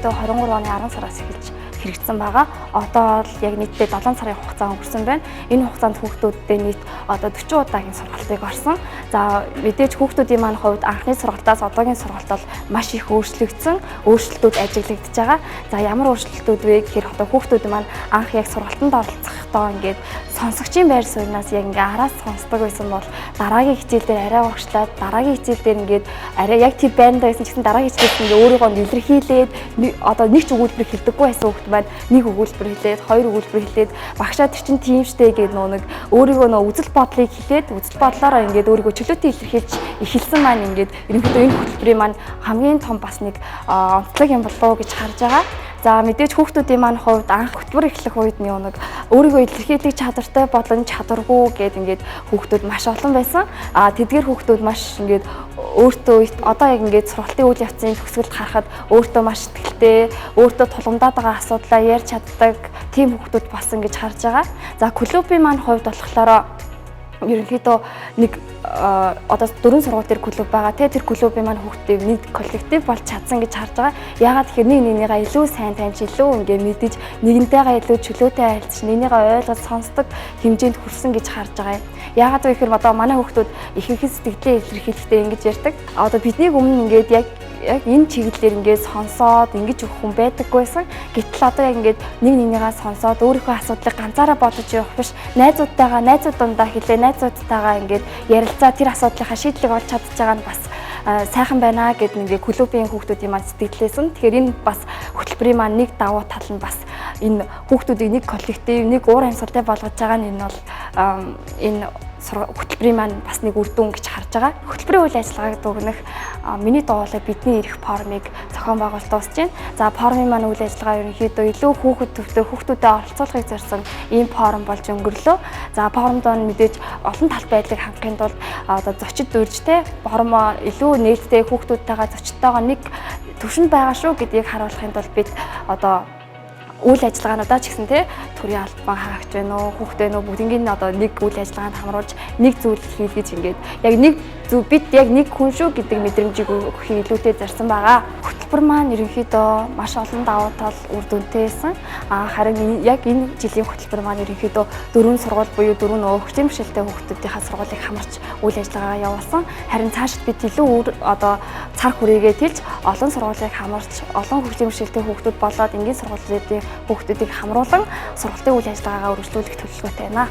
ерөнхийдөө 23 оны 10 сараас эхэлж хэрэгжсэн байгаа. Одоо бол яг нийтдээ 7 сарын хугацаа өнгөрсөн байна. Энэ хугацаанд хүүхдүүдтэй нийт одоо 40 удаагийн сургалтыг орсон. За, мэдээж хүүхдүүдийн маань хувьд анхны сургалтаас одоогийн сургалт бол маш их өөрчлөгдсөн, өөрчлөлтүүд ажиглагдаж байгаа. За, ямар өөрчлөлтүүд вэ гэхээр одоо хүүхдүүд маань анх яг сургалтанд оролцохдоо ингээд сонсогчийн байр сууриас яг ингээ араас сонсдог байсан бол дараагийн хичээл дээр арай урагшлаад, дараагийн хичээл дээр ингээд арай яг тэр байранд байсан ч гэсэн дараагийн хичээлд ингээ өөрийгөө илэрхийлээд, одоо нэг ч өгүүлбэр хэлдэггүй байсан хүүхд маань нэг өгүүлбэр хэлээд, хоёр өгүүлбэр хэлээд, багшаа тэр чинь тийм штэ гэдэг нөө нэг өөрийгөө нөө үзэл бодлыг хэлээд, үзэл бодлоороо ингээд өөрийгөө чөлөөтэй илэрхийлж эхэлсэн маань ингээд ерөнхийдөө энэ хөтөлбөрийн маань хамгийн том бас нэг онцлог юм болов уу гэж харж байгаа. За, мэдээж хүүхдүүдийн маань хувьд анх хөтөлбөр эхлэх үед нэг өөрийгөө илэрхийлэх чадвартай болон чадваргүй гэд ингээд хүүхдүүд маш олон байсан. А тэдгэр хүүхдүүд маш ингээд өөртөө одоо яг ингээд сургалтын үйл явцын төгсгөлд харахад өөртөө маш итгэлтэй, өөртөө тулгамдаад байгаа асуудлаа ярьж чаддаг тийм хүүхдүүд болсон гэж харж байгаа. За, клубын маань хувьд болохоор ерөнхийдөө нэг одоо дөрвөн сургууль дээр клуб байгаа, те, тэр клубын маань хүүхдийг нэг коллектив болж чадсан гэж харж байгаа. Яагаад тэгэхээр нэг нэгнийгаа илүү сайн таньж, илүү ингээ мэдэж, нэгнтэйгээ илүү чөлөөтэй харилцаж, нэгнийгаа ойлгож сонсдог хэмжээнд хүрсэн гэж харж байгаа юм. Яагаад вэ гэхээр одоо манай хүүхдүүд ихэнх сэтгэлээ илэрхийлэхдээ ингэж ярьдаг. Одоо биднийг өмнө ингээд яг яг энэ чиглэлээр ингээд сонсоод ингэж өгөх хүн байдаггүйсэн. Гэтэл одоо яг ингээд нэг нэгнийгаа сонсоод, өөрийнхөө асуудлыг ганцаараа бодож явах биш, найзуудтайгаа, найзууд дундаа хэлээ, найзуудтайгаа ингээд ярилцаа, тэр асуудлынхаа шийдлийг олж чадж байгаа нь бас сайхан байна гэд ингээд клубын хүүхдүүдийн маань сэтгэлээсэн. Тэгэхээр энэ бас хөтөлбөрийн маань нэг давуу тал нь бас энэ хүүхдүүдийг нэг коллектив, нэг уур амьсгалтай болгож байгаа нь энэ бол энэ хөтөлбөрийн маань бас нэг үр дүн гэж харж байгаа. Хөтөлбөрийн үйл ажиллагааг дүгнэх миний дуулаа бидний ирэх форумыг зохион байгуулалт дуусж байна. За, форумын маань үйл ажиллагаа ерөнхийдөө илүү хүүхэд төвтэй, хүүхдүүдэд оролцуулахыг зорьсон ийм форум болж өнгөрлөө. За, форумд нь мэдээж олон талт байдлыг хангахын тулд одоо зочид урьж, те, форум илүү нээлттэй, хүүхдүүдтэйгээ, зочдтойгоо нэг төвшөнд байгаа шүү гэдгийг харуулахын тулд бид одоо үйл ажиллагаануудаа ч гэсэн, те, төрийн албан хаагч байна уу, хүүхд байна уу, бүгднийг нь одоо нэг үйл ажиллагаанд хамруулж, нэг зүйл хийлгэж, ингээд яг нэг зүг, бид яг нэг хүн шүү гэдэг мэдрэмжийг өгөхийг илүүтэй зорьсон байгаа. Хөтөлбөр маань ерөнхийдөө маш олон давуу тал, үр дүнтэй байсан. А харин яг энэ жилийн хөтөлбөр маань ерөнхийдөө дөрвөн сургууль буюу дөрвөн нөгөө хөгжлийн бэрхшээлтэй хүүхдүүдийнхаа сургуулийг хамарч үйл ажиллагаагаа явуулсан. Харин цаашид бид илүү үр одоо цар хүрээгээ тэлж, олон сургуулийг хамарч, олон хөгжлийн бэрхшээлтэй хүүхдүүд болоод энгийн сургуулиудын хүүхдүүдийг хамруулан сургалтын үйл ажиллагаагаа үргэлжлүүлэх төлөвлөгөөтэй байна.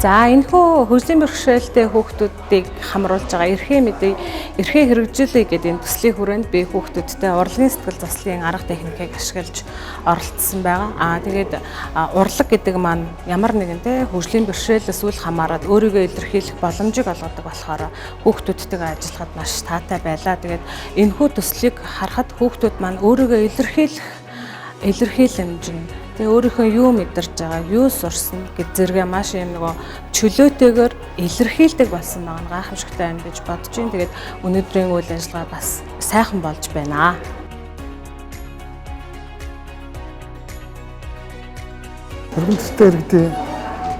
За, энэхүү хөгжлийн бэрхшээлтэй хүүхдүүдийг хамруулж байгаа эрхээ мэдээ, эрхээ хэрэгжүүлье гэдэг энэ төслийн хүрээнд би хүүхдүүдтэй урлагийн сэтгэл заслын арга техникийг ашиглаж оролцсон байгаа. Аа, тэгээд урлаг гэдэг маань ямар нэгэн, те, хөгжлийн бэрхшээлээс үл хамааран өөрийгөө илэрхийлэх боломжийг олгодог болохоор хүүхдүүдтэйгээ ажиллахад маш таатай байлаа. Тэгээд энэхүү төслийг харахад хүүхдүүд маань өөрийгөө илэрхийлэх илэрхийлэмж нь, тэгээ өөрийнхөө юу мэдэрч байгаа, юу сурсан гэж зэрэгээ маш юм нөгөө чөлөөтэйгээр илэрхийлдэг болсон байгаа нь гайхамшигтай юм гэж бодож байна. Тэгээд өнөөдрийн үйл ажиллагаа бас сайхан болж байна. Тэрэгтэй иргэдийн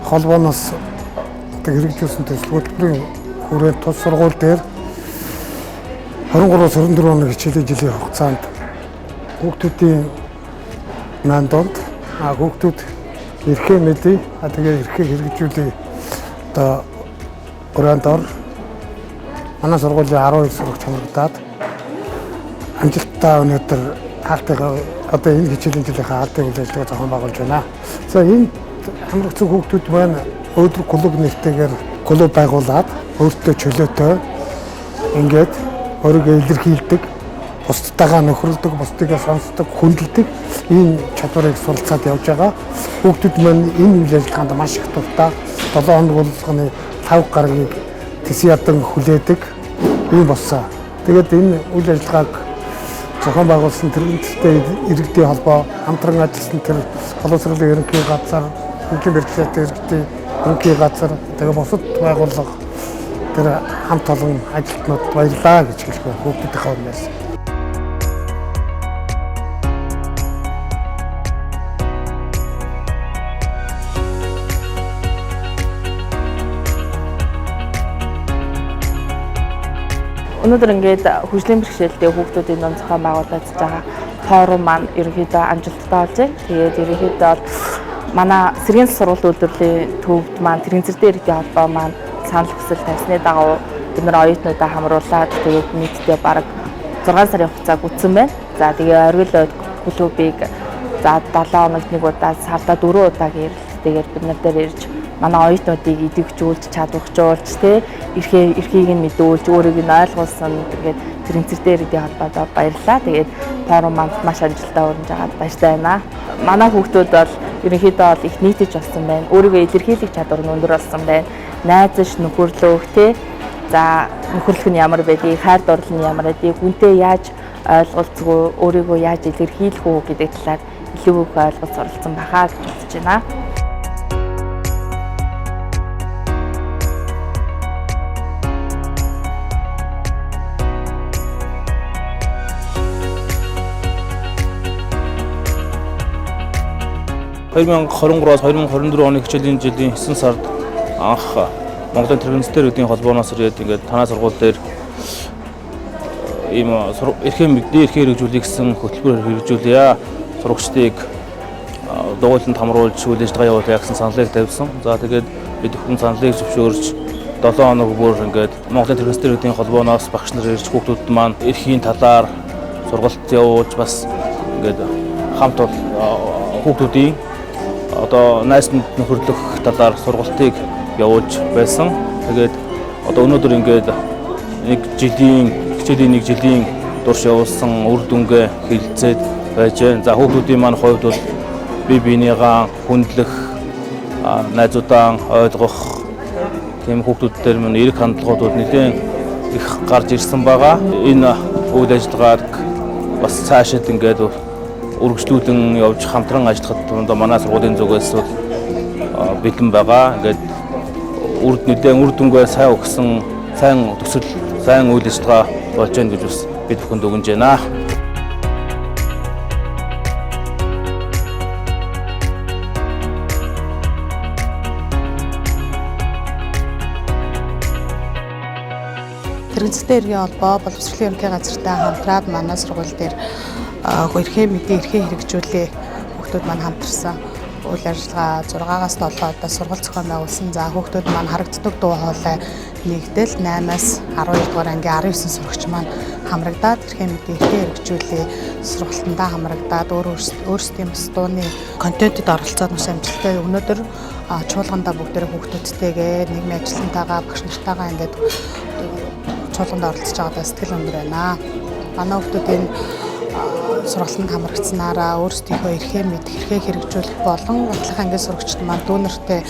холбооноос одоо хэрэгжүүлсэн төсөл хөтөлбөрийн хүрээнд тус сургууль дээр 23-аас 24 оны хичээлийн жилийн хугацаанд хүүхдүүдийн маань дунд хүүхдүүд эрхээ мэдээ, тэгээ эрхээ хэрэгжүүлээ одоо ураанд ор манай сургуулийн 12 сурагч хамрагдаад амжилттай өнөөдөр хаалтыгаа, одоо энэ хичээлийн жилийнхээ хаалтын үйл ажиллагаа зохион байгуулж байна. За, энэ хамрагдсан хүүхдүүд маань өөдрөг клуб нэртэйгээр клуб байгуулад өөртөө чөлөөтэй ингээд өөрийгөө илэрхийлдэг, бусдтайгаа нөхөрлөдөг, бусдыгаа сонсдог, хүндэлдэг ийм чадварыг суралцаад явж байгаа. Хүүхдүүд маань энэ үйл ажиллагаанд маш их дуртай. 7 хоног болгоны 5 гарагийг тэсэн ядан хүлээдэг ийм болсон. Тэгээд энэ үйл ажиллагааг зохион байгуулсан тэрэгтэй иргэдийн холбоо, хамтран ажилласан тэр боловсролын ерөнхий газар, хөгжлийн бэрхшээлтэй иргэдийн ерөнхий газар, тэгээ бусад байгууллага, тэр хамт олон ажилтнууд баярлалаа гэж хэлэх байна хүүхдүүдийнхээ өмнөөс. Өнөөдөр ингээд хөгжлийн бэрхшээлтэй хүүхдүүдийн дунд зохион байгуулагдаж байгаа форум маань ерөнхийдөө амжилттай болж байна. Тэгээд ерөнхийдөө бол манай сэргийн сургууль үйлдвэрлэлийн төвд маань тэрэгцэртэй иргэдийн холбоо маань санал хүсэл тавьсны дагуу бид нар оюутнуудаа хамруулад тэгээд нийтдээ бараг 6 сарын хугацаа гүйтсэн байна. За тэгээ оргил ойд клубыг за 7 хоногт нэг удаа, сарда 4 удаагийн эрэлттэйгээр бид нар дээр ирж манай оюутнуудыг идэвхжүүлж, чадваржуулж, тэ эрхийг нь мэдүүлж, өөрийг нь ойлгуулсан. Тэгээд тэрэгцэртэй иргэдийн холбоодоо баярлалаа. Тэгээд форум маань маш амжилттай өрнөж байгаад баяртай байна. Манай хүүхдүүд бол ерөнхийдөө бол их нийтэж болсон байна. Өөрийгөө илэрхийлэх чадвар нь өндөр болсон байна. Найзаж нөхөрлөх, тэ за нөхөрлөх нь ямар байдгийг, хайр дурлал нь ямар байдгийг, хүнтэй яаж ойлголцох уу, өөрийгөө яаж илэрхийлэх үү гэдэг талаар илүү их ойлголт суралцсан байхаа гэж бодож байна. Хоёр 2023-аас 2024 оны хичээлийн жилийн 9 сард анх Монголын тэрэгцтэй иргэдийн холбооноос ирээд ингээд танай сургууль дээр ийм эрхээ мэдээ эрхээ хэрэгжүүлэх гэсэн хөтөлбөр хэрэгжүүлье. Сурагчдыг дугуйланд хамруулж үйл ажиллагаа явуулъя гэсэн саналыг тавьсан. За тэгээд бид хүн саналыг зөвшөөрч 7 хоног бүр ингээд Монголын тэрэгцтэй иргэдийн холбооноос багш нар ирж хүүхдүүд маань эрхийн талаар сургалт явуулж бас ингээд хамт бол хүүхдүүдийн одоо найсанд нөхөрлөх талаар сургалтыг явуулж байсан. Тэгээд одоо өнөөдөр ингээд нэг жилийн хичээлийн нэг жилийн турш явуулсан үр дүнгээ хэлэлцээд байж байна. За хүүхдүүдийн маань хувьд бол бие биенийгаа хүндлэх, найзуудаа ойлгох тийм хүүхдүүд дээр мань эрэг хандлагууд нэлээд их гарч ирсэн байгаа. Энэ үйл ажиллагааг бас цаашид ингээд үргэлжлүүлэн явж хамтран ажиллахад манай сургуулийн зүгээс бол бэлэн байгаа. Ингээд нэлээд үр дүнгээ сайн өгсөн, сайн төсөл, сайн үйл ажиллагаа болж байна гэж бас бид бүхэнд өгнөж байна. Тэрэгцтэй иргэний холбоо боловсролын ерөнхий газартай хамтраад манай сургууль дээр эрхээ мэдээ эрхээ хэрэгжүүлээ хүүхдүүд маань хамтарсан үйл ажиллагаа 6-аас 7 удаа сургалт зохион байгуулсан. За хүүхдүүд маань харагддаг дуу хоолой нэгдэл 8-аас 12 дугаар ангийн 19 сурагч маань хамрагдаад эрхээ мэдээ эрхээ хэрэгжүүлээ сургалтандаа хамрагдаад өөрсдийн бас дууны контентэд оролцоод маш амжилттай өнөөдөр чуулгандаа бүгдээрээ хүүхдүүдтэйгээ нийгмийн ажилтнтайгаа багш нартайгаа ингээд чуулганд оролцож байгаадаа сэтгэл өндөр байна. Манай хүүхдүүд энэ сургалтанд хамрагдсанараа өөрсдийнхөө эрхээ мэдэх, эрхээ хэрэгжүүлэх болон ахлах ангийн сурагчид маань дүүнертэй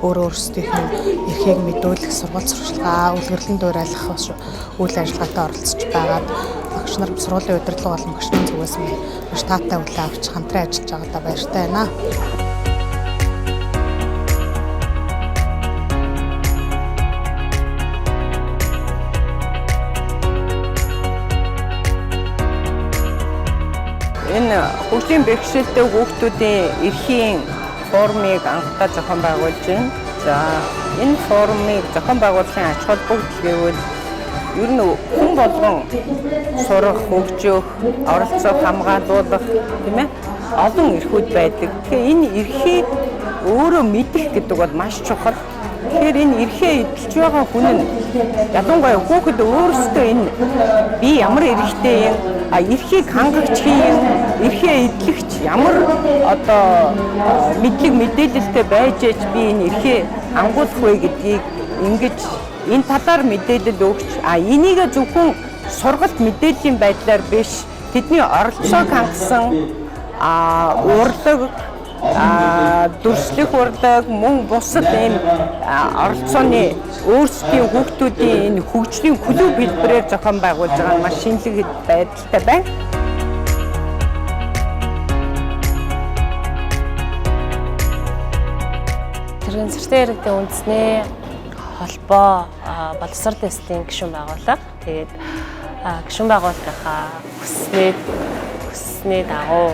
өөрсдийнх нь эрхийг мэдүүлэх сургалт сурчлагаа, үлгэрлэн дуурайлах үйл ажиллагаатай оролцож байгаад багш нар сургуулийн удирдлага болон багш нарын зүгээс маш таатай хүлээн авч хамтран ажиллаж байгаадаа баяртай байна. Энэ хөгжлийн бэрхшээлтэй хүүхдүүдийн эрхийн форумыг анхдаа зохион байгуулж байна. За энэ форумыг зохион байгуулахын ач холбогдол гэвэл ер нь хүн болгон сурах, хөгжих, оролцох, хамгаалуулах тийм олон эрхүүд байдаг. Тэгэхээр энэ эрхийг өөрөө мэдэх гэдэг бол маш чухал. Тэгэхээр энэ эрхээ эдэлж байгаа хүн нь ялангуяа хүүхэд өөрсдөө энэ би ямар эрхтэй юм, эрхийг хангагч юм, эрхээ эдлэгч ямар одоо мэдлэг мэдээлэлтэй байж ээж би энэ эрхээ ангуулах вэ гэдгийг ингэж энэ талаар мэдээлэл өгч, энийг зөвхөн сургалт мэдээллийн байдлаар биш, тэдний оролцоог хангасан урлаг, дүрслэх урлаг, мөн бусад ийм оролцооны өөрсдийн хүүхдүүдийн энэ хөгжлийн клуб хэлбэрээр зохион байгуулж байгаа нь маш шинэлэг байдалтай байна. Тэрэгцэртэй иргэдийн үндэсний холбоо боловсрол төслийн гишүүн байгууллага. Тэгээд гишүүн байгууллагынхаа хүссний дагуу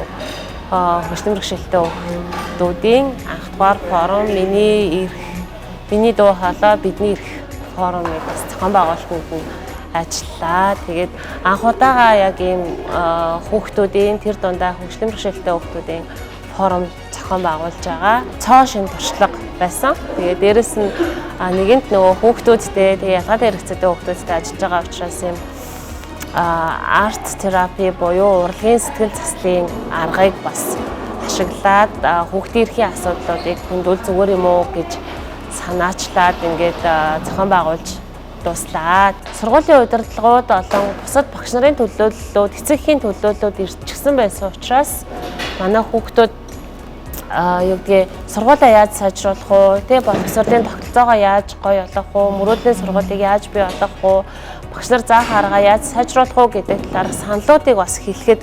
хөгжлийн бэрхшээлтэй хүүхдүүдийн анхдугаар форум миний эрх, миний дуу хоолой, бидний эрх форумыг бас зохион байгуулалтанд нь ажиллаа. Тэгээд анх удаага яг ийм хүүхдүүдийн тэр дундаа хөгжлийн бэрхшээлтэй хүүхдүүдийн форум зохион байгуулж байгаа. Цоо шинэ туршлага байсан. Тэгээд дээрэс нь нэгэнт нөгөө хүүхдүүдтэй тэгээ ялгаатай хэрэгцээтэй хүүхдүүдтэй ажиллаж байгаа учраас юм арт терапи буюу урлагийн сэтгэл заслын аргыг бас ашиглаад хүүхдийн эрхийн асуудлуудыг хүндүүл зүгээр юм уу гэж санаачлаад ингээд зохион байгуулж дуслаа. Сургуулийн удирдлагууд болон бусад багш нарын төлөөллүүд, эцэг эхийн төлөөллүүд ирчихсэн байсан учраас манай хүүхдүүд юу гэдгийг сургуулаа яаж сайжруулах уу, тэ боловсролын тогтолцоогоо яаж гоё болгох уу, мөрөөдлийн сургуулийг яаж бий болгох уу, багш нар заах аргаа яаж сайжруулах уу гэдэг талаарх саналуудыг бас хэлэхэд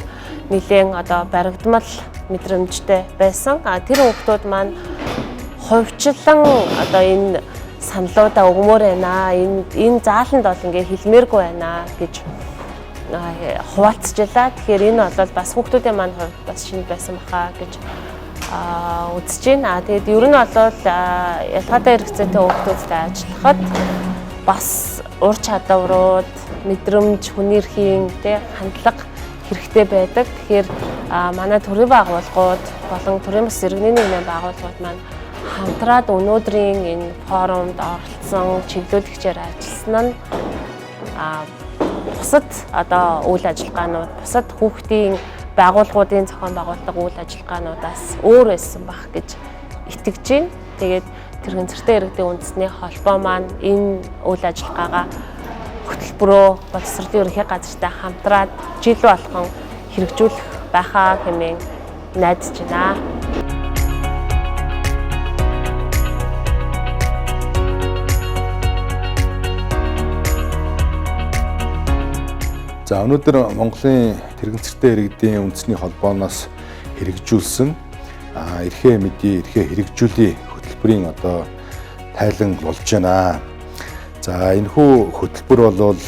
нэлээн одоо баригдмал мэдрэмжтэй байсан. А тэр хүүхдүүд маань хувьчлан одоо энэ саналуудаа өгмөр байна. Энэ зааланд бол ингээ хэлмээргүй байна гэж хуваалцчихлаа. Тэгэхээр энэ бол бас хүүхдүүдийн маань хувьд бас шинэ байсан баха гэж үзэж байна. Тэгээд ер нь бол ялгаатай хэрэгцээтэй хүүхдүүдтэй ажиллахад бас ур чадварууд, мэдрэмж, хүний эрхийн тэ хандлага хэрэгтэй байдаг. Тэгэхээр манай төрийн байгууллагууд болон төрийн бас иргэний нийгмийн байгууллагууд маань хамтраад өнөөдрийн энэ форумд оролцсон чиглүүлэгчээр ажилласан нь бусад одоо үйл ажиллагаанууд, бусад хүүхдийн байгууллагуудын зохион байгуулдаг үйл ажиллагаануудаас өөр байсан байх гэж итгэж байна. Тэгээд тэрэгцэртэй иргэдийн үндэсний холбоо маань энэ үйл ажиллагаагаа хөтөлбөрөө боловсролын ерөнхий газартай хамтраад жил болгон хэрэгжүүлэх байхаа хэмээн найдаж байна. За өнөөдөр Монголын тэрэгцэртэй иргэдийн үндэсний холбооноос хэрэгжүүлсэн эрхээ мэдээ, эрхээ хэрэгжүүлээ хөтөлбөрийн одоо тайлан болж байна. За энэхүү хөтөлбөр бол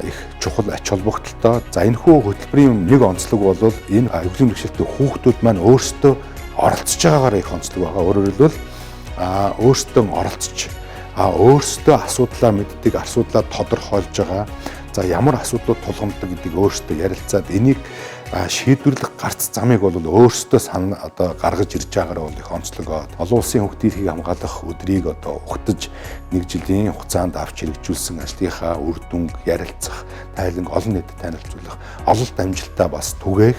их чухал ач холбогдолтой. За энэхүү хөтөлбөрийн нэг онцлог бол энэ хөгжлийн бэрхшээлтэй хүүхдүүд маань өөрсдөө оролцож байгаагаар их онцлог байгаа. Өөрөөр хэлбэл өөрсдөө оролцож, өөрсдөө асуудлаа мэддэг, асуудлаа тодорхойлж байгаа. За ямар асуудлууд тулгамддаг гэдгийг өөрсдөө ярилцаад энийг шийдвэрлэх гарц замыг бол өөрсдөө сан одоо гаргаж ирж байгаагаар бол их онцлог. Олон улсын хүүхдийн эрхийг хамгаалах өдрийг одоо угтаж нэг жилийн хугацаанд авч хэрэгжүүлсэн ажлынхаа үр дүнг ярилцах, тайланг олон нийтэд танилцуулах, ололт амжилтаа бас түгээх.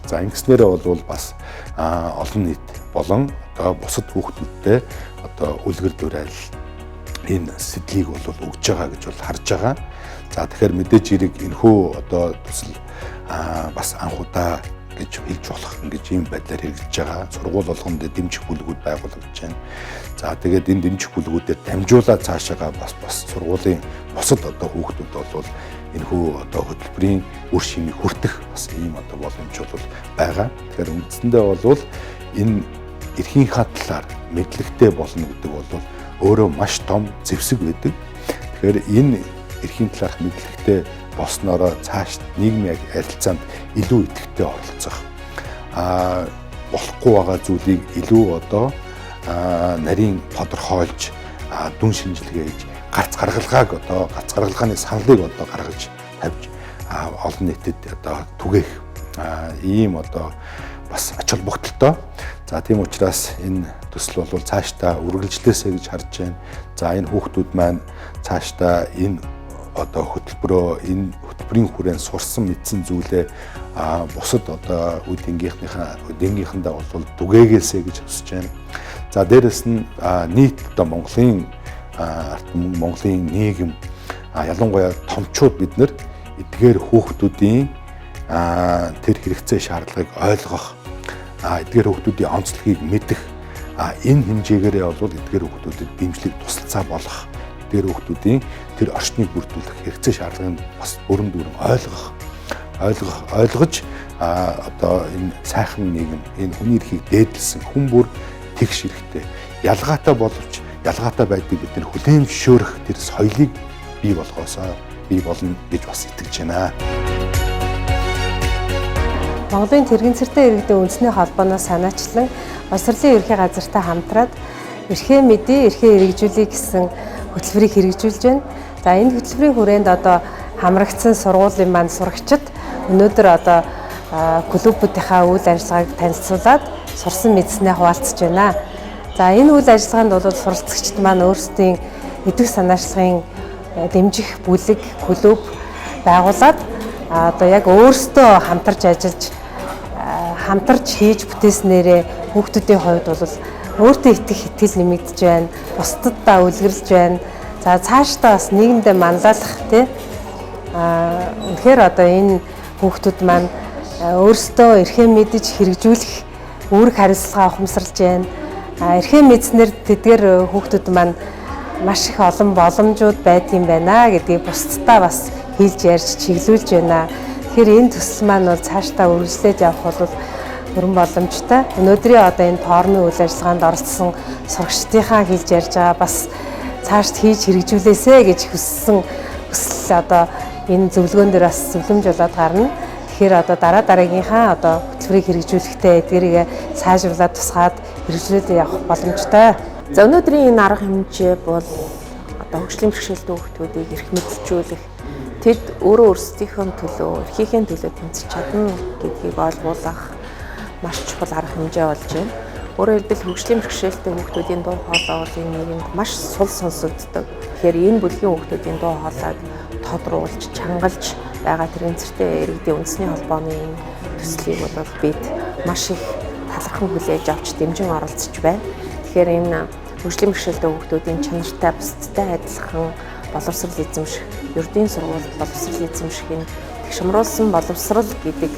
За ингэснээрээ бол бас олон нийт болон одоо бусад хүүхдүүдтэй одоо үлгэр дуурайл энэ сэдлийг бол өгж байгаа гэж бол харж байгаа. За тэгэхээр мэдээж хэрэг энэхүү одоо төсөл бас анх удаа гэж хэлж болох ингэж ийм байдлаар хэрэгжиж байгаа. Сургууль болгонд дэмжих бүлгүүд байгуулагдаж байна. За тэгээд энэ дэмжих бүлгүүдээр дамжуулаад цаашаага бас сургуулийн бусад одоо хүүхдүүд бол энэхүү одоо хөтөлбөрийн үр шимийг хүртэх бас ийм одоо боломж бол байгаа. Тэгэхээр үндсэндээ бол энэ эрхийнхаа талаар мэдлэгтэй болно гэдэг бол өөрөө маш том зэвсэг байдаг. Тэгэхээр энэ эрхийн талаарх мэдлэгтэй болсноороо цааш нийгмийн харилцаанд илүү идэвхтэй оролцох, болохгүй байгаа зүйлийг илүү одоо нарийн тодорхойлж, дүн шинжилгээ хийж, гарц гаргалгааг одоо гарц гаргалгааны саналыг одоо гаргаж тавьж олон нийтэд одоо түгээх ийм одоо бас ач холбогдолтой. За тийм учраас энэ төсөл бол цаашдаа үргэлжлээсэй гэж харж байна. За энэ хүүхдүүд маань цаашдаа энэ одоо хөтөлбөрөө энэ хөтөлбөрийн хүрээнд сурсан мэдсэн зүйлээ бусад одоо үд энгийнхнийхэндээ бол түгээгээсэй гэж хүсэж байна. За дээрэс нь нийт одоо Монголын ард түмэн, Монголын нийгэм, ялангуяа томчууд бид нар эдгээр хүүхдүүдийн тэр хэрэгцээ шаардлагыг ойлгох, эдгээр хүүхдүүдийн онцлогийг мэдэх, энэ хэмжээгээрээ бол эдгээр хүүхдүүдэд дэмжлэг тусалцаа болох, эдгээр хүүхдүүдийн тэр орчныг бүрдүүлэх хэрэгцээ шаардлагыг бас бүрэн дүүрэн ойлгож одоо энэ сайхан нийгэм, энэ хүний эрхийг дээдэлсэн хүн бүр тэгш хэрэгтэй. Ялгаатай боловч ялгаатай байдгийг бид нар хүлээн зөвшөөрөх тэр соёлыг бий болгосоо бий болно гэж бас итгэж байна. Монголын тэрэгцэртэй иргэдийн үндэсний холбооноос санаачлан боловсролын ерхий газартай хамтраад эрхээ мэдээ, эрхээ хэрэгжүүлэе гэсэн хөтөлбөрийг хэрэгжүүлж байна. За энэ хөтөлбөрийн хүрээнд одоо Хамрагдсан сургуулийн маань сурагчид өнөөдөр одоо клубүүдийнхаа үйл ажиллагааг танилцуулаад сурсан мэдснээ хуваалцаж байна. За, энэ үйл ажиллагаанд бол суралцагчид маань өөрсдийн идэвх санаачлагын дэмжих бүлэг, клуб байгуулад одоо яг өөрсдөө хамтарч ажиллаж, хамтарч хийж бүтээснээрээ хүүхдүүдийн хувьд бол өөртөө итгэх итгэл нэмэгдэж байна. Бусдадаа үлгэрлэж байна. За, цаашдаа бас нийгэмдээ манлайлах, тий, үнэхээр одоо энэ хүүхдүүд маань өөрсдөө эрхээ мэдэж хэрэгжүүлэх үүрэг хариуцлага ухамсарлаж байна. Эрхээ мэдснээр тэдгээр хүүхдүүд маань маш их олон боломжууд байдгийн байна гэдгийг бусдаа бас хэлж ярьж чиглүүлж байна. Тэгэхээр энэ төсөл маань бол цаашдаа үргэлжлээд явах бол бүрэн боломжтой. Өнөөдрийн одоо энэ форумын үйл ажиллагаанд оролцсон сурагчдынхаа хэлж ярьж байгаа бас цаашд хийж хэрэгжүүлээсэй гэж хүссэн хүсэл одоо энэ зөвлөгөөн дээр бас зөвлөмж болоод гарна. Тэгэхээр одоо дараа дараагийнхаа одоо хөтөлбөрийг хэрэгжүүлэхдээ эдгээрийг сайжруулад, тусгаад хэрэгжүүлээд явах боломжтой. За, өнөөдрийн энэ арга хэмжээ бол одоо хөгжлийн бэрхшээлтэй хүүхдүүдийг эрх мэдэлжүүлэх, тэд өөрөө өөрсдийнхөө төлөө, эрхийнхээ төлөө тэмцэж чадна гэдгийг ойлгуулах маш чухал арга хэмжээ болж байна. Өөрөөр хэлбэл, хөгжлийн бэрхшээлтэй хүүхдүүдийн дуу хоолой бол энэ нийгэмд маш сул сонсогддог. Тэгэхээр энэ бүлгийн хүүхдүүдийн дуу хоолойг тодруулж, чангалж байгаа тэрэгцэртэй иргэдийн үндэсний холбооны энэ төслийг бол бид маш их талархан хүлээж авч дэмжин оролцож байна. Тэгэхээр энэ хөгжлийн бэрхшээлтэй хүүхдүүдийн чанартай, бусдтай адилхан боловсрал эзэмших, ердийн сургуульд боловсрал эзэмших энэ тэгшмруулсан боловсрал гэдэг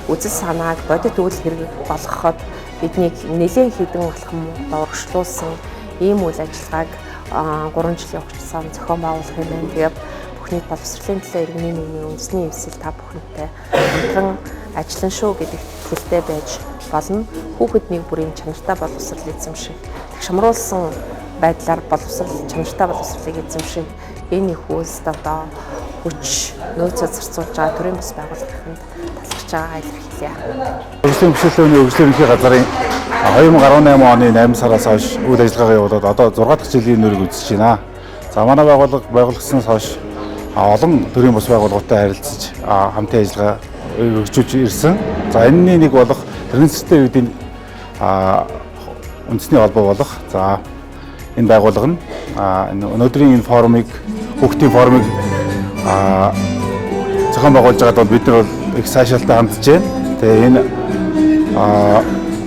үзэл санааг бодит үйл хэрэг болгоход биднийг нэлээн хэдэн алхам урагшлуулсан ийм үйл ажиллагааг 3 жилийн хугацаанд зохион байгуулах юм байна. Тэгээд бүх нийт боловсролын төлөө иргэний нийгмийн үндэсний эвсэл та бүхэнтэй хамтран ажиллана шүү гэдэгт итгэлтэй байж болно. Хүүхэд нэг бүрийн чанартай боловсрал эзэмших, шамруулсан байдлаар боловсрал, чанартай боловсролыг эзэмших энэ их үйлсд одоо хүч нөөцөө зарцуулж байгаа төрийн бас байгууллаганд талархаж байгаагаа илэрхийлье. Хөгжлийн бэрхшээлтэй хөгжлийн ерөнхий газрын 2018 оны 8 сараас хойш үйл ажиллагаагаа явуулаад одоо 6 дахь жилийн нүүрийг үзэж байна. За, манай байгууллага байгуулагдсанаас хойш олон төрийн бус байгууллагуудтай харилцаж, хамтын ажиллагаа өргөжүүлж ирсэн. За, энэний нэг болох тэрэгцтэй иргэдийн үндэсний холбоо болох за энэ байгууллага нь энэ өнөөдрийн энэ форумыг, хүүхдийн форумыг зохион байгуулж байгаад бол бид нар бол их сайшаалтай хандж байна. Тэгээ энэ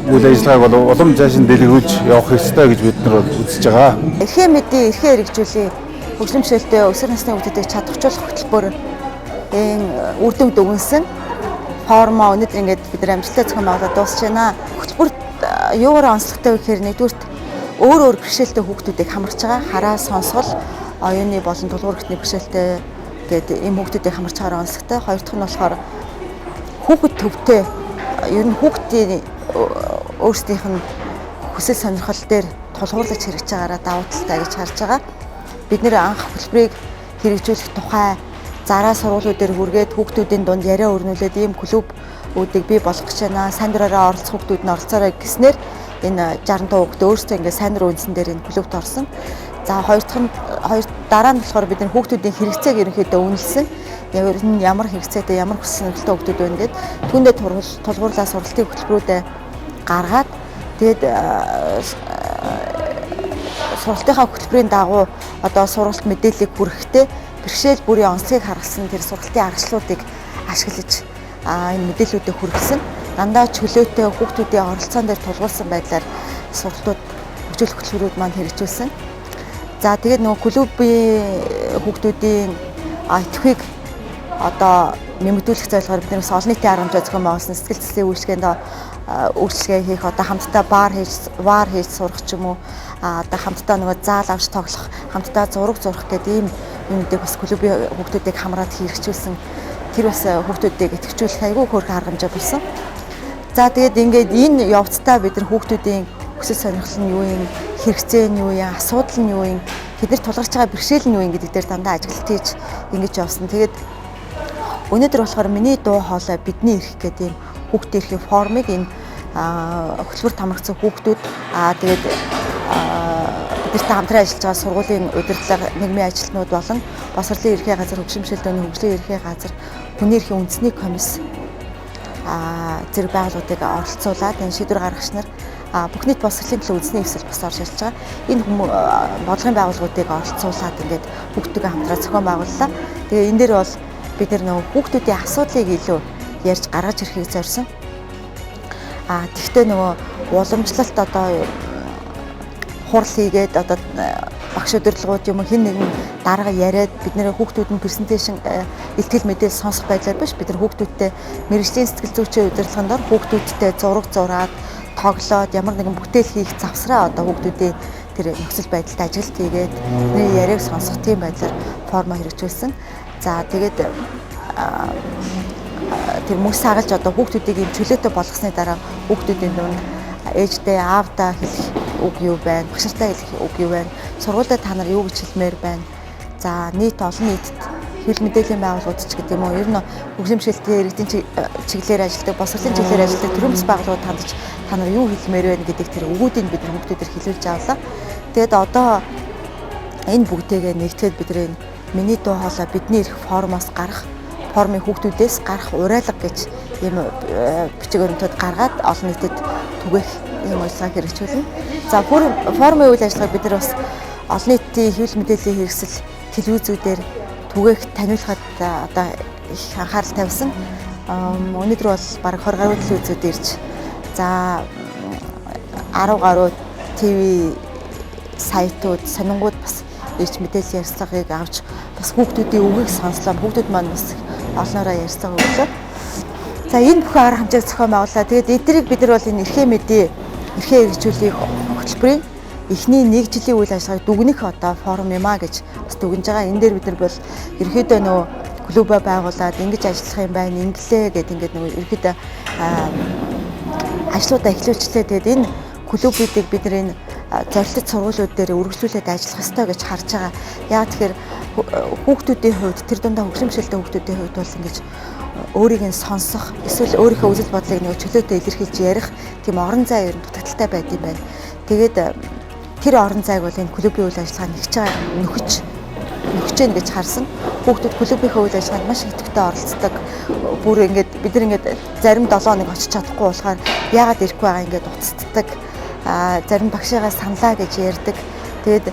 үйл ажиллагааг бол улам цааш нь дэлгэрүүлж явах ёстой гэж бид нар бол үзэж байгаа. Эрхээ мэдээ, эрхээ хэрэгжүүлээ, хөгжлийн бэрхшээлтэй өсвөр насны хүүхдүүдийг чадваржуулах хөтөлбөр энэ үр дүнд өгнөсөн форумоо өнөөдөр ингээд бид нар амжилттай зохион байгуулаад дуусч байна. Хөтөлбөрт юугаар онцлогтой вэ гэхээр нэгдүгээрт өөр өөр бэрхшээлтэй хүүхдүүдийг хамарч байгаа. Хараа, сонсгол, оюуны болон тулгуур эрхтний бэрхшээлтэй гээд ийм хүүхдүүдийг хамарч байгаагаар онцлогтой. Хоёр дахь нь болохоор хүүхэд төвтэй, ер нь хүүхдийн өөрсдийнх нь хүсэл сонирхол дээр тулгуурлаж хэрэгжиж байгаараа давуу талтай гэж харж байгаа. Бид нэр анх хөтөлбөрийг хэрэгжүүлэх тухай зараа сургуулиуд дээр хүргээд хүүхдүүдийн дунд яриа өрнүүлээд ийм клубүүдийг бий болгох гэж байна. Сайн дураараа оролцох хүүхдүүд нь оролцоорой гэснээр энэ 65 хүүхд өөрсдөө ингээд сайн дурын үндсэн дээр энэ клубт орсон. За, хоёр дахь нь, хоёр дараа нь болохоор бид нар хүүхдүүдийн хэрэгцээг ерөнхийдөө үнэлсэн. Яг нь ямар хэрэгцээтэй, ямар хүсэл сонирхолтой хүүхдүүд байна гэд түүндээ тулгуурлаа сургалтын хөтөлбөрүүдээ гаргаад, тэгээд сургалтынхаа хөтөлбөрийн дагуу одоо сургалт мэдээллийг хүргэхдээ бэрхшээл бүрийн онцлогийг харгалсан тэр сургалтын аргачлалуудыг ашиглаж энэ мэдээллүүдийг хүргэсэн. Дандаа чөлөөтэй, хүүхдүүдийн оролцоон дээр тулгуурласан байдлаар сургалтууд, хөгжүүлэх хөтөлбөрүүд маань хэрэгжүүлсэн. За, тэгээд нөгөө клубын хүүхдүүдийн идэвхийг одоо нэмэгдүүлэх зорилгоор бид бас олон нийтийн арга хэмжээ зохион байгуулсан. Сэтгэл зүйн үйлчилгээнд үйлчилгээ хийх, одоо хамтдаа баар хийж сурах ч юм уу, одоо хамтдаа нөгөө заал авч тоглох, хамтдаа зураг зурах гэдэг ийм юмнуудыг бас клубын хүүхдүүдийг хамраад хэрэгжүүлсэн. Тэр бас хүүхдүүдийг идэвхжүүлэх айгүй хөөрхөн арга хэмжээ болсон. За, тэгээд ингээд энэ явцдаа бид нар хүүхдүүдийн хүсэл сонирхол нь юу юм, хэрэгцээ нь юу юм, асуудал нь юу юм, тэд нар тулгарч байгаа бэрхшээл нь юу юм гэдэг дээр дандаа ажиглалт хийж ингэж явсан. Тэгээд өнөөдөр болохоор миний дуу хоолой бидний эрх гэдэг ийм хүүхдийн эрхийн форумыг энэ хөтөлбөрт хамрагдсан хүүхдүүд, тэгээд Биднэртэй хамтран ажиллаж байгаа сургуулийн удирдлага, нийгмийн ажилтнууд болон боловсролын ерхий газар, хөгжим бэрхшээлтэй хөгжлийн ерхий газар, хүний эрхийн үндэсний комисс зэрэг байгууллагуудыг оролцуулаад энэ шийдвэр гаргагч нар бүх нийт боловсролын төлөө үндэсний эвсэл бас орж ирж байгаа. Энэ бодлогын байгууллагуудыг оролцуулаад ингээд хүүхдүүдээ хамтраа зохион байгууллаа. Тэгээ энэ дээр бол бид нар нөгөө хүүхдүүдийн асуудлыг илүү ярьж гаргаж ирэхийг зорьсон. Тэгвэл нөгөө уламжлалт одоо хурал хийгээд одоо багш удирдлагууд юм хэн нэгэн дарга яриад бид нэр хүүхдүүд нь презентацийн илтгэл мэдээлэл сонсох байдлаар биш, бид нар хүүхдүүдтэй мэргэжлийн сэтгэл зүйчийн удирдлагын дор хүүхдүүдтэй зураг зураад тоглоод ямар нэгэн бүтээл хийх завсраа одоо хүүхдүүдийн тэр нөхцөл байдалд ажиглалт хийгээд бидний яриаг сонсох тийм байдлаар формо хэрэгжүүлсэн. За тэгээд тэр мөс сагалж одоо хүүхдүүдийг юм чөлөөтэй болгосны дараа хүүхдүүдийн дунд ээждээ аавдаа хэлэх үг юу байна, багш нартай хэлэх үг юу байна, сургуультай та нар юу гэж хэлмээр байна. За нийт олон нийтэд хэвлэл мэдээллийн байгууллагууд ч гэдэг юм уу, ер нь хөгжимшилтийн иргэдийн чиглэлээр ажилладаг, боловсролын чиглэлээр ажилладаг төрийн бас байгууллагууд хандаж та нар юу хэлмээр байна гэдэг тэр өгүүдийг бид нар хүүхдүүдээр хэлүүлж авлаа. Тэгээд одоо энэ бүгдээгээ нэгтгэхэд бид нар миний дуу хоолой бидний эрх формоос гарах, формын хүүхдүүдээс гарах уриалга гэж ийм бичиг баримтууд гаргаад олон нийтэд түгээх ийм ажиллагаа хэрэгжүүлнэ. За форумын үйл ажиллагааг бид нар бас олон нийтийн хэвлэл мэдээллийн хэрэгсэл телевизүүдээр түгээх, таниулахад одоо их анхаарал тавьсан. Өнөөдөр бол бараг 20 гаруй телевизүүд ирж, за 10 гаруй ТV сайтууд, сонингууд бас ирж мэдээлэл ярилцлагыг авч бас хүүхдүүдийн үгийг сонслоо. Хүүхдүүд маань бас олноороо ярилцлага өглөө. За энэ бүхэн арга хэмжээг зохион байгууллаа. Тэгээд эднийг бид нар бол энэ эрхээ мэдээ, эрхээ хэрэгжүүлэх хөтөлбөрийн эхний нэг жилийн үйл ажиллагааг дүгнэх одоо форум юм а гэж бас дүгнж байгаа. Энэ дээр бид нар бол ерөөдөө нөгөө клубаа байгуулад ингэж ажиллах юм байна, инглээ гэд ингээд нөгөө ерөөдөө ажлуудаа эхлүүлчлээ. Тэгээд энэ клубүүдийг бид нар энэ зорилттой сургуулиуд дээр үргэлжлүүлээд ажиллах ёстой гэж харж байгаа. Яг тэгэхээр хүүхдүүдийн хувьд, тэр дундаа хөгжимшилтэй хүүхдүүдийн хувьд бол ингэж өөрийг нь сонсох, эсвэл өөрийнхөө үзэл бодлыг нөгөө чөлөөтэй илэрхийлж ярих тийм орон зай ер нь дутагдaltaй байд юм байна. Тэгээд тэр орон зайг бол энэ клубын үйл ажиллагаа нэгж байгаа нөхөж нөхөж гэж харсан. Хүүхдүүд клубийнхээ үйл ажиллагаанд маш идэвхтэй оролцдог. Бүр ингээд бид нар ингээд зарим 7 хоног очиж чадахгүй болохоор яагаад ирэхгүй байгаа ингээд уцтдаг. Зарим багшигаа саналаа гэж ярьдаг. Тэгээд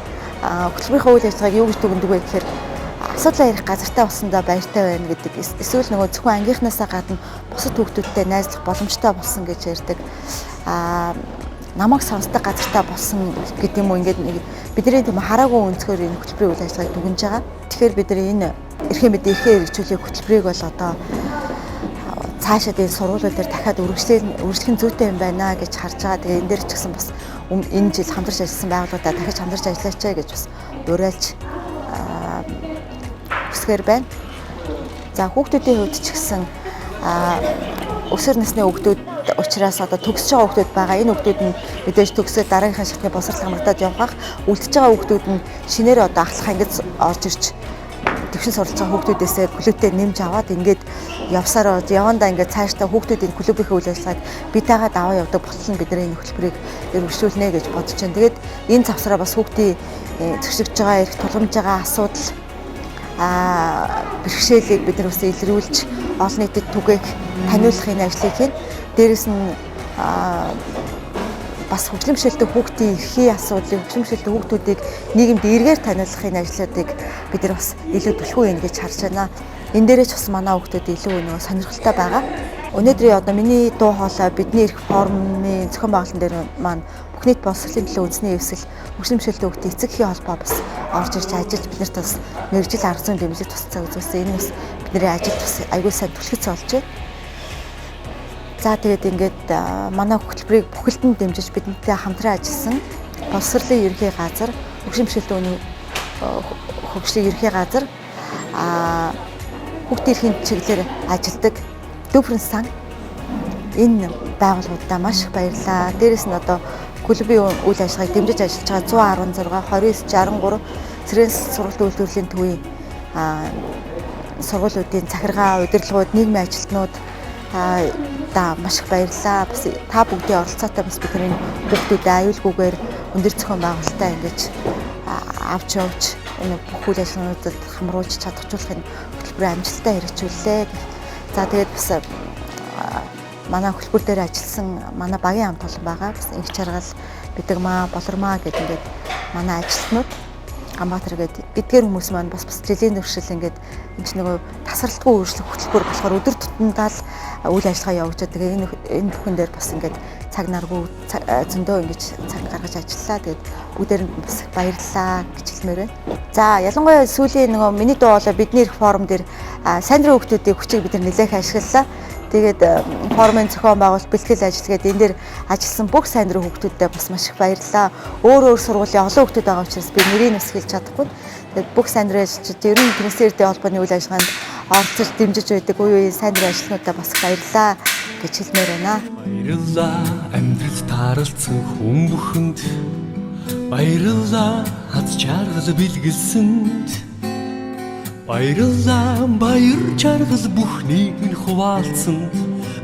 хөтөлбөрийнхөө үйл ажиллагааг юу гэж дүгнэдэг вэ гэхээр асуудлаа ярих газартай болсондоо баяртай байна гэдэг. Эсвэл нөгөө зөвхөн ангийнхнаасаа гадна бусад хүүхдүүдтэй найзлах боломжтой болсон гэж ярьдаг. Намайг сонсдог газартай болсон гэдэг юм уу, ингээд нэг бидний тийм хараагүй өнцгөр энэ хөтөлбөрийн үйл ажиллагааг дүгнж байгаа. Тэгэхээр бид нар энэ эрхээ мэдээ, эрхээ хэрэгжүүлэх хөтөлбөрийг бол одоо цаашаад энэ сургуулиуд дээр дахиад үргэлжлэх нь зүйтэй юм байна гэж харж байгаа. Тэгээ энэ дээр ч гэсэн бас энэ жил хамтарч ажилласан байгууллагуудаа дахиж хамтарч ажиллаач гэж бас уриалж хүсгээр байна. За хүүхдүүдийн хувьд ч гэсэн өсвөр насны хүүхдүүд учраас одоо төгсөж байгаа хүүхдүүд байгаа. Энэ хүүхдүүд нь мэдээж төгсөөд дараагийнхаа шатны боловсрол хамрагдаад явах, үлдэж байгаа хүүхдүүд нь шинээр одоо ахлах ангид орж ирж төвшин суралцж байгаа хүүхдүүдээсээ клубтэй нэмж аваад ингээд явсаар явандаа ингээд цаашдаа хүүхдүүдийн клубийнхээ үйл ажиллагааг битаагаа даваа явдаг болтол нь бидний энэ хөтөлбөрийг өргөжлүүлнэ гэж бодож байна. Тэгээд энэ завсраа бас хүүхдийн зөрчигдөж байгаа, эрх тулгамж байгаа асуудал бэрхшээлийг бид нар бас илрүүлж олон нийтэд түгээх, таниулах энэ ажлыг хийн. Дээрээс нь бас хөгжлөмшөлтэй хүүхдийн эрхийн асуудлыг, хөгжлөмшөлтэй хүүхдүүдийг нийгэмд эргээр таниулах энэ ажлуудыг бид нар бас илүү түлхүү юм гэж харж байна. Энэ дээрээ ч бас манай хүүхдүүд илүү нөгөө сонирхолтой байгаа. Өнөөдрийн одоо миний дуу хоолой бидний эрх форумын зохион байгуулалтын дээр маань бүх нийт боловсролын төлөө үндэсний эвсэл, хөгжлөмшөлтэй хүүхдийн эцэг эхийн холбоо бас орж ирж ажиллаж биднэрт бас мэргэжил арга зүйн дэмжлэг тусалцаа үзүүлсэн. Энэ бас бидний ажилд бас аягүй сайн түлхэц болж байна. За тэгээд ингээд манай хөтөлбөрийг бүхэлд нь дэмжиж бидэнтэй хамтран ажилласан боловсролын ерхий газар, хөгжимшилтийн хөгжлийн ерхий газар, хүүхдийн эрхийн чиглэлээр ажилладаг Дүүфрэн сан энэ байгууллагуудаа маш их баярлалаа. Дээрээс нь одоо клубын үйл ажиллагааг дэмжиж ажиллаж байгаа 116 29 63 Цэрэн сургалт үйлдвэрлэлийн төвийн сургуулиудын захиргаа, удирдлагууд, нийгмийн ажилтнууд да маш их баярлалаа. Бас та бүгдийн оролцоотой бас бидний хүүхдүүдэд аюулгүйгээр өндөр зохион байгуулалтаа ингэж авч явж энэ бүх үйл ажиллагаануудад хамруулж чадахжуулах энэ хөтөлбөрөө амжилттай хэрэгжүүллээ. За тэгээд бас манай хөтөлбөр дээр ажилласан манай багийн хамт олон байгаа. Бас инх чаргал, Бидэгмаа, Болормаа гэдэг ингээд манай ажилтнууд Ганбаатар гэдэг эдгээр хүмүүс маань бас жилийн туршил ингээд энэ ч нөгөө тасралтгүй үйлчлэх хөтөлбөр болохоор өдөр тутамдаа л үйл ажиллагаа явуулж байгаа. Тэгээ энэ бүхэн дээр бас ингээд цаг наргүй зөндөө ингэж цаг гаргаж ажиллаа. Тэгээд бүгдээрэнд бас их баярлалаа гэж хэлмээр байна. За ялангуяа сүүлийн нөгөө миний дуу хоолой бидний эрх форум дээр сайн дурын хүүхдүүдийн хүчийг бид нар нэлээх ашиглалаа. Тэгээд форумын зохион байгуулалт, бэлтгэл ажил гээд энэ дээр ажилласан бүх сайн дурын хүүхдүүдэд бас маш их баярлалаа. Өөр өөр сургуулийн олон хүүхдүүд байгаа учраас би нэрийг бас хэлж чадахгүй. Тэгээд бүх сайн дурын ажилчид ер нь Тэрэгцэн холбооны үйл ажиллагаанд оролцож дэмжиж байдаг үе үеийн сайн дурын ажилтнуудаа бас их баярлалаа гэж хэлмээр байна. Баярлалаа амьдрал тааралцсан хүн бүхэнд. Баярлалаа аз жаргал бэлгэлсэнд. Баярлалаа баяр жаргал бүхнийг минь хуваалцсанд.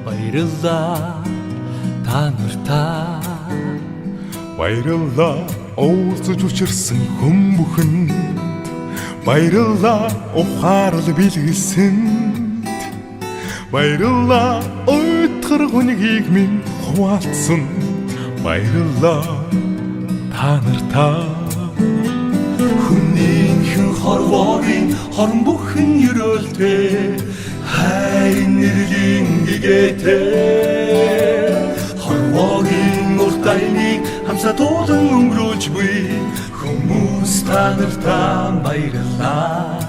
Баярлалаа та нартаа. Баярлалаа уулзаж учирсан хүн бүхэнд. Баярлалаа ухаарал бэлгэлсэнд. Баярлалаа уйтгар хүнгийг минь хуваалцсан. Баярлалаа та нартаа. Хүнийхэн хорвогийн хорон бүхэн ерөөлтэй хайр нэрлийн гэгээтэй хорвогийн урт аяны хамсаа туулан өнгөрүүлж буй хүмүүс та нартаа баярлалаа.